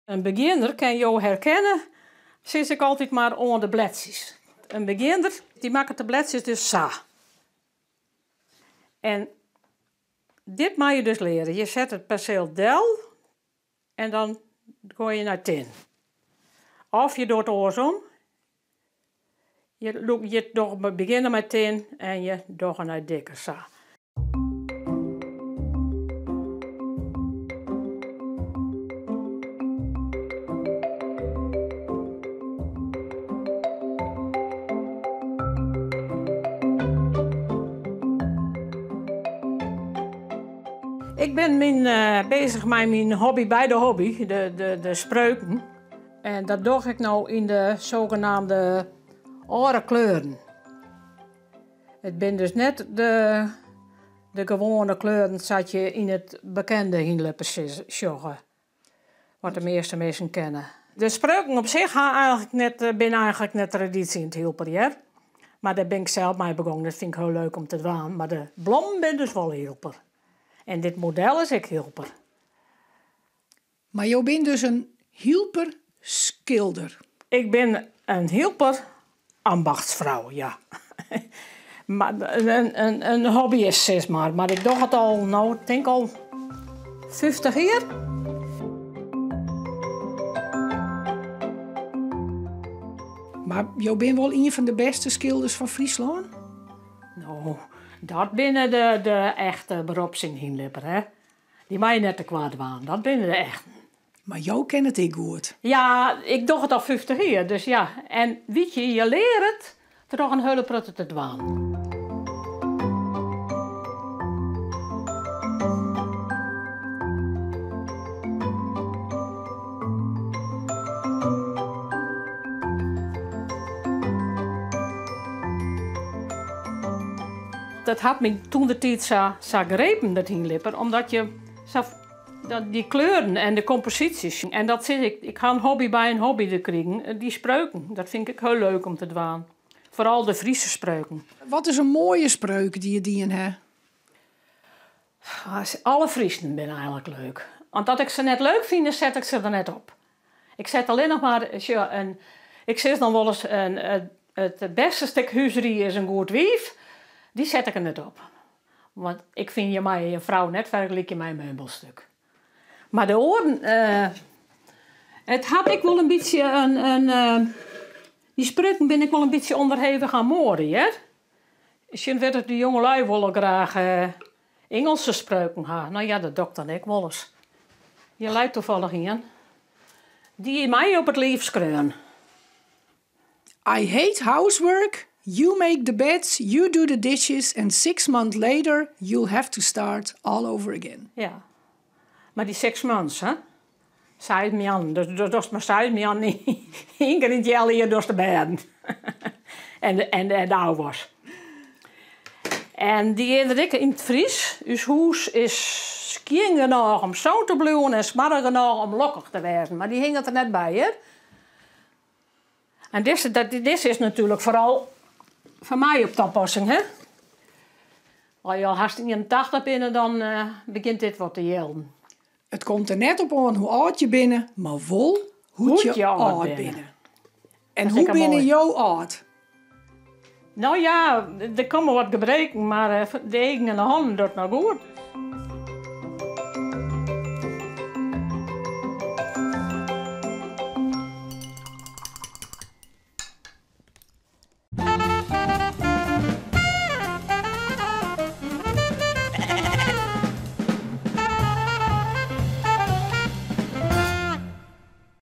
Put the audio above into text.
In begjinner kin jo herkenne, sis ik altyd mar, oan de bledsjes. In begjinner dy makket de bledsjes dus sa. En dit moatte je dus leare. Je set it penseel del en dan geane je nei tin. Of je docht oarsom. Je je dogge begjinne mei tin en je dogge nei dikker sa. Ik bin myn, eh, bezich mei myn hobby by de hobby, de, de spreuken. En dat doch ik no yn de sogenaamde âlde kleuren. It binne dus net de, de gewoane kleuren sa't je yn it bekende Hynlippers sjogge, wat de measte minsken kenne. De spreuken op sich ha eigenlik net, binne eigenlik net tradysje yn it Hylper, hear. Mar dêr bin ik sels mei begûn, dat fyn ik hiel leuk om te dwaan. Mar de blommen binne dus wol Hylper. En dit model is ek Hylper. Mar jo binne dus in Hylper skilder? Ik bin in Hylper ambachtsfrou, ja. Mar in, in hobbyist sis mar. Mar ik doch it al, no, tink al 50 jier. Mar jo binne wol ien fan de bêste skilders fan Fryslân? No, dat binne de, de echte beropshynlipper, hè. Dy meie je net tekoart dwaan, dat binne de echten. Mar jo kenne it ek goed? Ja, ik doch it al 50 jier, dus ja. En witte je, je leare it troch in hiele protte te dwaan. Dat hat my toen de tiid sa, sa grepen, dat Hynlipper, omdat je sa, dat dy kleuren en de komposysjes. En dat sis ik, ik ha in hobby by in hobby der krigen, dy spreuken. Dat fyn ik hiel leuk om te dwaan. Foaral de Fryske spreuken. Wat is in moaie spreuk dy't je dien ha? Alle Frysken binne eigenlik leuk. Want as ik se net leuk fyn, dan set ik se der net op. Ik set allinnich mar, sjoch, in, ik sis dan wolris, in, it bêste stik húsrie is in goed wiif, dy set ik der net op. Want ik fyn je meie je frou net fergelykje mei in meubelstik. Mar de oaren, it hat ek wol in bytsje in, in dy spreuken binne ek wol in bytsje ûnderhevich oan moade, hear. Tsjintwurdich de jongelui wolle graach Ingelske spreuken ha. No ja, dat doch ik dan ek wolris. Hjir leit tafallich ien. Dy is my op it liif skreaun. I hate housework, you make the beds, you do the dishes and 6 months later you'll have to start all over again. Ja. Mar dy 6 months, hè? 6 moannen. Dus dus dochst mar 6 moannen ien kear yn it healjier dochst de bêden. En de, en de, en de ôfwask. En dy is der ek yn it Frysk. Us hûs is skjin genôch om sûn te bliuwen en smoarch genôch om lokkich te wêzen. Mar dy hinget der net by, hè? En dizze, dat, dizze is natuerlik foaral foar my op tapassing, hè? As je al hast 81 binne, dan begjint dit wat te jilden. It komt der net op oan hoe âld je binne, mar wol hoe't Hoe't je je âld âld binne. binne. En Dat is hoe ek in binne moai. jo âld? No ja, der komme wat gebreken, mar de eagen en de hannen docht noch goed.